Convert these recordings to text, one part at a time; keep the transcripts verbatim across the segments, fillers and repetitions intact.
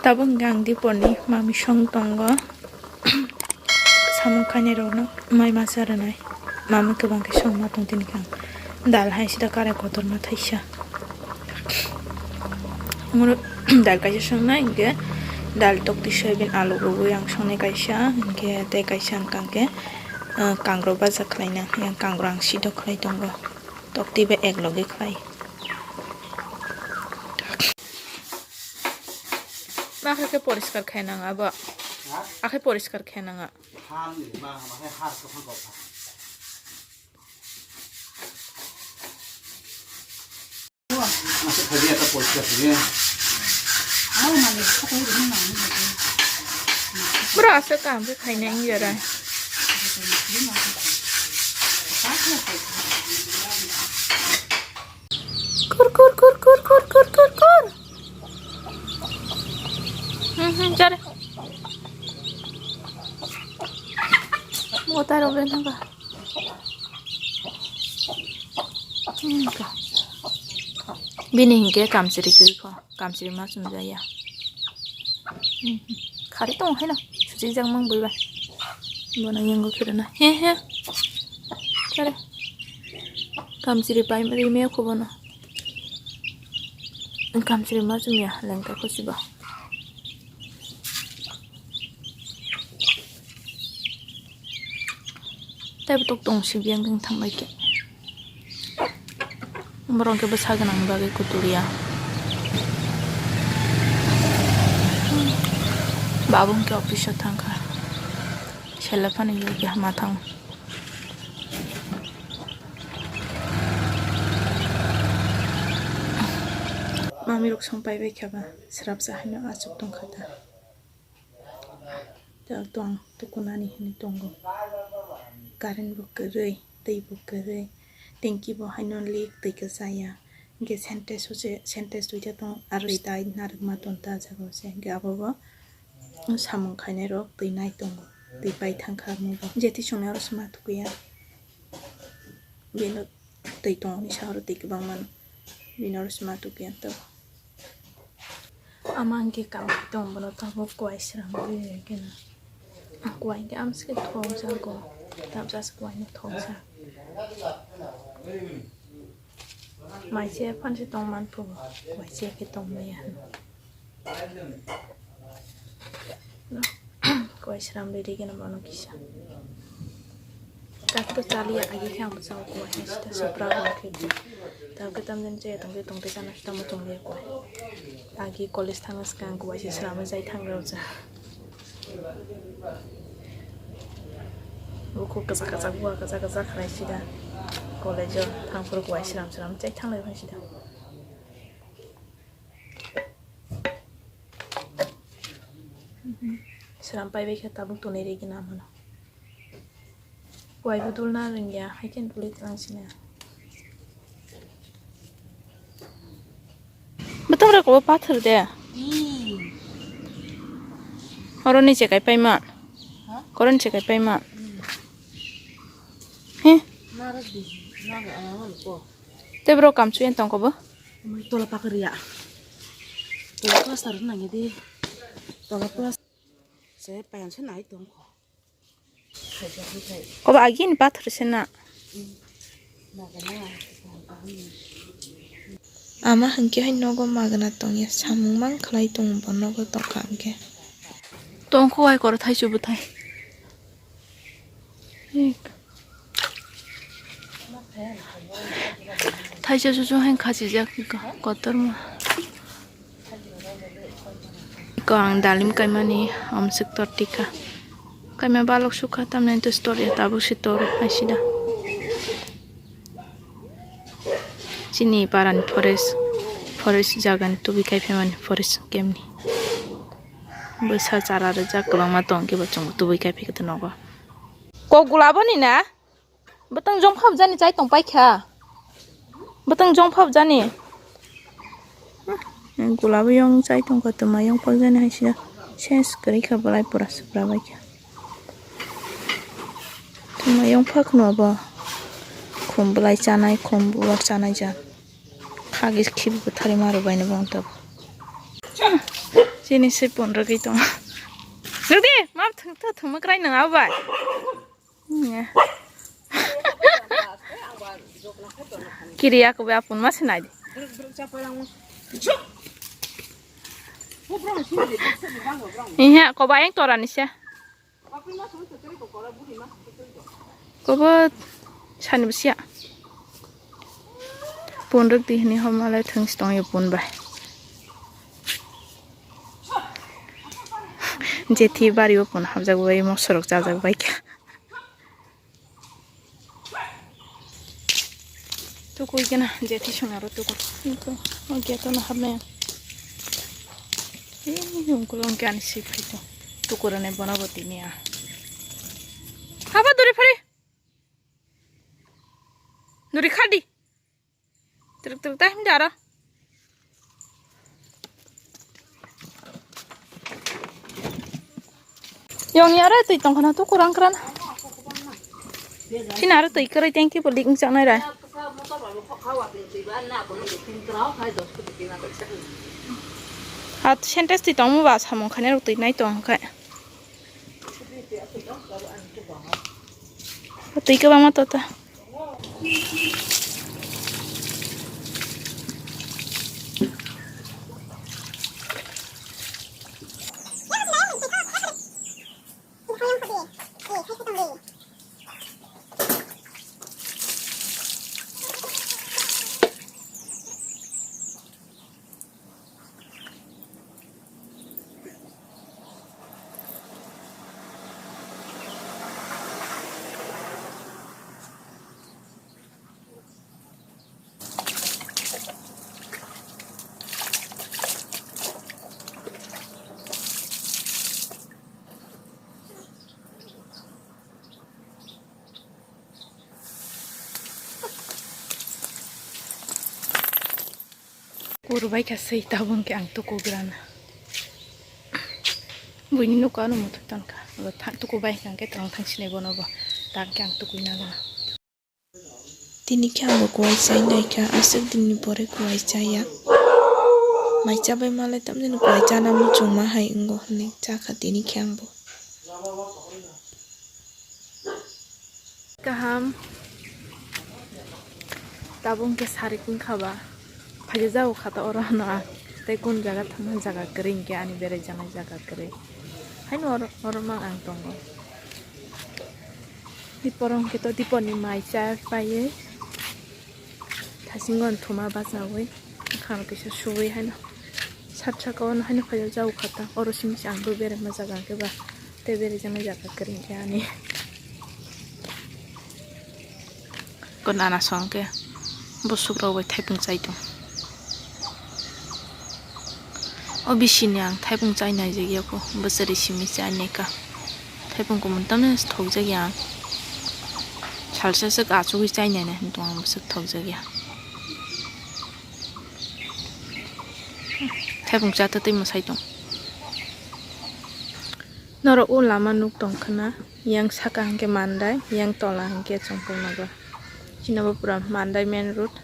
Tabuk hwnkhe ang diporni mami song tongo. Samung khainai rokno mai masa rwnai. Mami kwbang khe song ma tong tini khe ang. Dal hai sida karai kotorma thaisa. Moro dal kaisa songnai hwnkhe dal tokti soyabin alu rwui ang songnai kaisa, hwnkhe tei kaisa hwnkha hwnkhe, ah, kangrok baja khlaina, yang kangrok ang sidok khlai tongo. Tokti bai ek logi khlai. Ma khe poriskar khe nang abo. Ha? Akhe poriskar khe nang a. Har ni ma, ma khe har to khan kok. Bro, asa kam khe khaina ingjara. Kur, kur, kur. Hmm, hmm, jare. Mo taro ben ba. Bini hinkhe kamchwrwi kwrwi kho, kamchwrwi ma chumjaya. Khari tongo haino, suchijak mang bui bai. Bono yango khirana. He he. Kare. Kamchwrwi pai ri me kho bono. Kamchwrwi ma chumya lengka kho siba. Tei botok tong si biyang tong thang bai khe. Borok khe bwsa gwnang bagwi kutul ya. Babu hwnkhe office o thang kha. Sela phano yokya ma thang. Mami rok song pai bai kha ba, srapsa haino achuk tong kha ta. Tei tong tukunani hinwi tongo. Current bo kwrwi, tei bo kwrwi. Tanki bo haino leak, tei kwchaya. Hwnkhe Sintex o se, Sintex duita tongo, aro tei narwkma tonta ah jaga o se. Hwnkhe abo bo samung khainai rok twi nai tongo. Twi pai thang kha omo bo. Jethi chumui aro se ma tukuya. Bini twi tongmani sa oro twi kwbangma no. Bini oro se ma tukuya to. Ama hwnkhe kam tong bono tabuk kuai srang ri khe na. Kuai hwnkhe amsike thokjago. Tabjasa kuai no thokjak. Mai se phan se tong man phubo. Kuai se khe tong maya. Kuai sram beri gana bono kisa. Tak to chaliya agi khe ang bwsao kuai hai sita supra kuai khe. Tamo khe tamjani chaya tongte tongte gana sita mo chongliya kuai. Agi college thangna swkang kuai se sram jai thang rw ja. Bukhuk kwchak kwchak bua kwchak kwchak khlai sida. College o thang phuru kuai sram sram chai thang lai phai sida. Sram pai bai khe tabuk tonwi ri gina mano. Kuai bo dul na rwngya, hai khe dulwi twlang sina. Bwtang rok bo pathor de. Hmm. Oro ni chekai paima. Ha? Koron chekai paima. Hmm. He? Nara di, nara, ah, ko. Te bro kamchu yang tong ko bo? Mai tola pakar ya. Tola plaster nang di. Tola plaster. Saya pengen saya naik dong ko. Kobo agi ni pathor se na. Ama hwnkhe hai nogo magna tongya, samung mang khlai tongo bo nogo tongkha hwnkhe. Tongkho hai koro thaisu bwthai. Thaisa susu hai khachijak kotorma. Ko ang dalim kaimani amswk tor tikha. Kaima balok sukha tamni to store ya tabuk se tor hai sida. Chini parani forest, forest jagani tubi kai phaimani forest camp ni. Bwsa chara rijak kwbangma tong khe bo chwng tubi kai phikhe nogo. Kok gulabo ni na? Bwtang jongphab jani chai tong paikha. Bwtang jongphab jani. Hmm, gulabo yong chai tongkha, twma yong phak jani hai sida. Ses kwrwi kha, bwlai pura swpra baikha. Twma yong phak no bo. Khum bwlai chanai, khum buwar chanai ja. Khagis khibi bwthari maru baino bong tabo. Chini se pon rwgwi tongo. Rwdi, ma thwng to thwngma kwrai nang abo bai. Nya. Kiri ako bai apun ma se nai di. Ihe, koba yang tora ni se. Kobo sani bwsiya. Pun rwk di hwnwi homa le thwng si tongyo pun bai. Jethi bari o pun hamjak bai, mokso rok chajak bai kha. Tukui kena jethi swnaro tukui. Niko, o gate o no habnai. Ee, ungkolo hwnkhe ani swi phai tong. Tukurani bono bo tini a. Haba duri phari. Duri khadi. Twrwk twrwk ta himdi aro. Yongni aro twi tongkhana to kurang kran. Chini aro twi kwrwi tengki bo lik wngchang nai rai. At sentence twi tongmo ba samung khani rok twi nai tong khai. Twi kwbangma tota. Kurbai kha sei tabuk hwnkhe ang tuku grana. Buini nuko ano muthuk tongkha. Abo tha-, tuku bai hwnkha hwnkhe tong thang sinai bono bo. Tang khe ang tukui nangna. Tini khe ang bo kuai chai naikha. Aswk dinni pore kuai chaya. Mai chabai malai tamjani kuai chana muchungma hai wngo hwnwi chakha tini khe ang bo. Kaham. Tabuk hwnkhe sarik wngkha ba. Phaijak jago kha ta oro no ang. Tei kun jaga thangna jaga kwrwi hwnkhe ani berai jaknai jaga kwrwi. Haino oro, oro mang ang tongo. Dipor hwnkhe to dipor ni mai cha paiwi. Thasingo thuma bachawi. Khano kisa suwi haino. Sat saka ono haino phaijak jago kha ta. Oro simi se ang bo berai ma jaga hwnkhe ba. Tei berai jaknai jaga kwrwi hwnkhe ani. Ko nana song khe bwswk rok bai thaipung chai tong. O bisi ni ang thaipung chai nai jak ya kho, bwchwrwi simi chai nai kha. Thaipung kumun tamni thok jak ya ang. Salsa swk achugwi chai nai nai hwn tong ang bwswk thok jak ya. Thaipung cha ta twi mwsai tong. Norok o lama nuk tong khna, yang saka hwnkhe Mandai, yang tola hwnkhe Chongkol Nagar. Chini bo pura Mandai main road.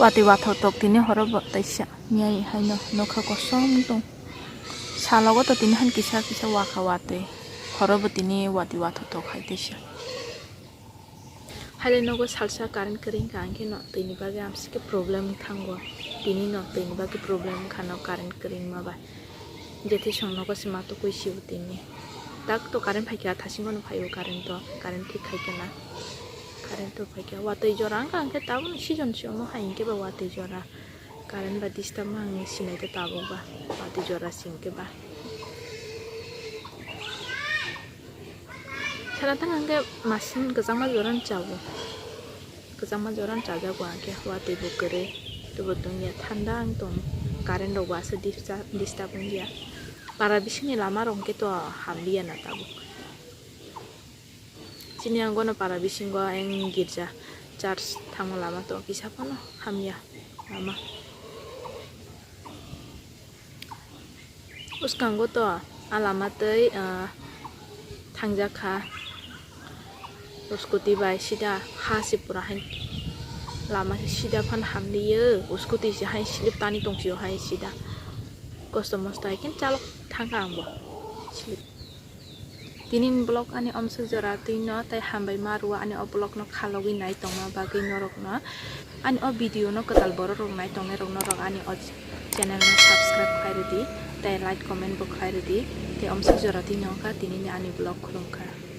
Watwi watho tok tini horo bo taisa miyai haino nokha kosom tong. Salogo to tini han kisa kisa wakha watwi, horo bo tini watwi watho tok hai taisa. Haile nogo salsa current kwrwi wngkha, hwnkhe no twi ni bagwi amsike problem wng thango. Tini no twi ni bagwi problem wngkha no current kwrwi wngma bai. Jethi song nogo se ma tukui sibo tini. Tak to current phaikha, thasingo no phaio current to, current thik khaikhe na. Current to phaikha, watwi jora wngkha, hwnkhe tabukni season se omo hai hwnkhe ba watwi jora. Current ba disturb ma ang sinai khe tabuk ba, watwi jora sing khe ba. Sana thang ang khe masin kwchangma jora ni chabu. Kwchangma jora ni chajago ang khe, watwi bo kwrwi, teibo tong ya, thanda ang tong. Current rok bo aswk disturb, disturb wng ya. Para bisingni lama rok hwnkhe to hamliya na tabuk. Chini ang gono para bisingo ayang girja church thangma lama to kisa phano hamya lama. Bwskango to a lama tei, ah, thangjak kha. Scooty bai sida ha se pura hai lama se sida phan hamliyo, scooty se hai slip tani tongsiyo hai sida. Kosto mosto hai khe chalok thangkha ang bo slip. Tini ni vlog ani omswk jora twi no, tai hambai ma rw ani o vlog no khalogwi nai tongma bagwi norok no. Ani o video no kwtal borok rok nai tongnai rok norok ani o channel no subscribe khlai rwdi, tai like comment bo khlai rwdi, tai omswk jora twi no wngkha tini ni ani vlog, khulumkha.